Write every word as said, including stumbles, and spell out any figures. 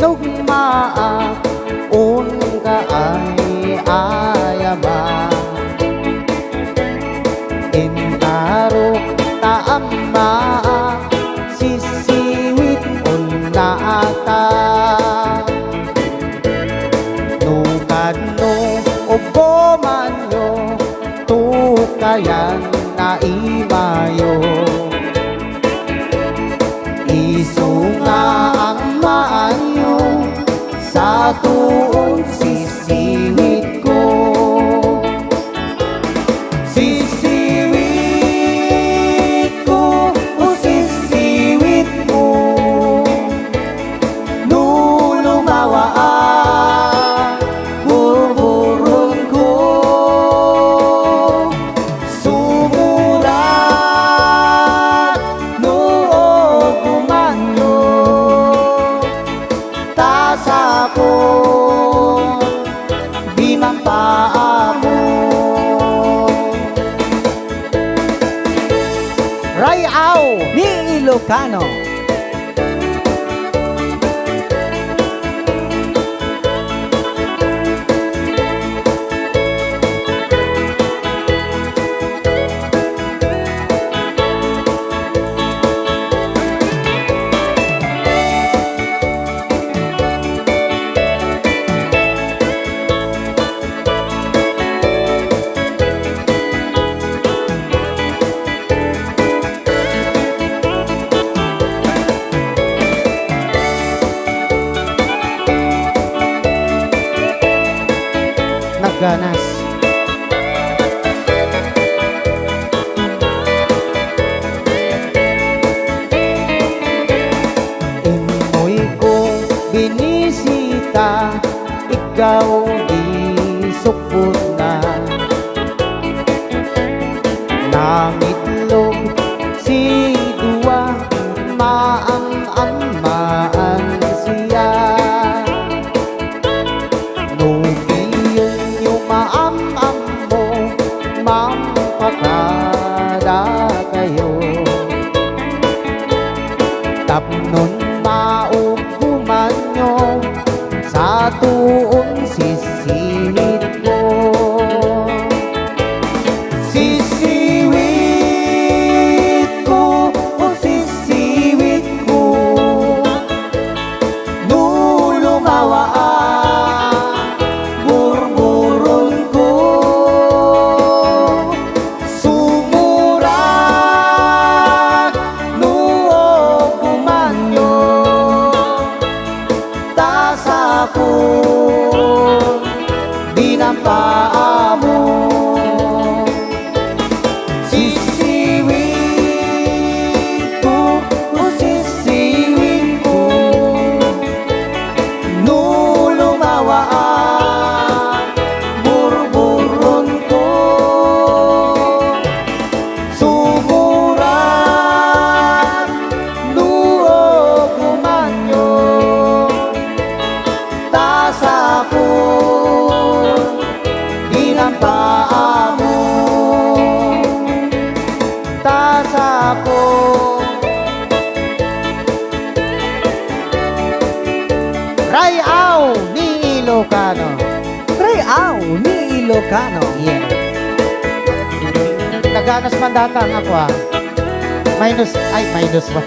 Tugmaak, unka ay ayama. Intarok ta ammaak, sisiwit unna ata. No kadno ugomanyo, tukayan na imayo. Isu nga ammaanyo, satuon sisiwitko. Sisiwitko, o sisiwitko. No lumawaak, burburonko. Sumurak no ugomanyo, ta sapon di mampaammo. Ray-aw ni Ilocano. Nagganas. Immoy kong binisita, ikaw di sukbutna. Nangitlog si Dua, maam-ammaan siya. No kayatyo maam-ammo, mampakadakayo. Tapnon maugomanyo, satuon sisiwitko. Sisiwitko, o sisiwitko. No lumawaak, burburonko. Sumurak no ugomanyo, ta sapon di mampaammo. Sisiwitko, o sisiwitko. No lumawaak, burburonko. Sumurak no ugomanyo, ta sapon di mampaammo. Ta sapon. Ray-aw ni Ilocano. Ray-aw ni Ilocano. Yeah. Nagganas man data nga kua. Minus, ay, minus ba?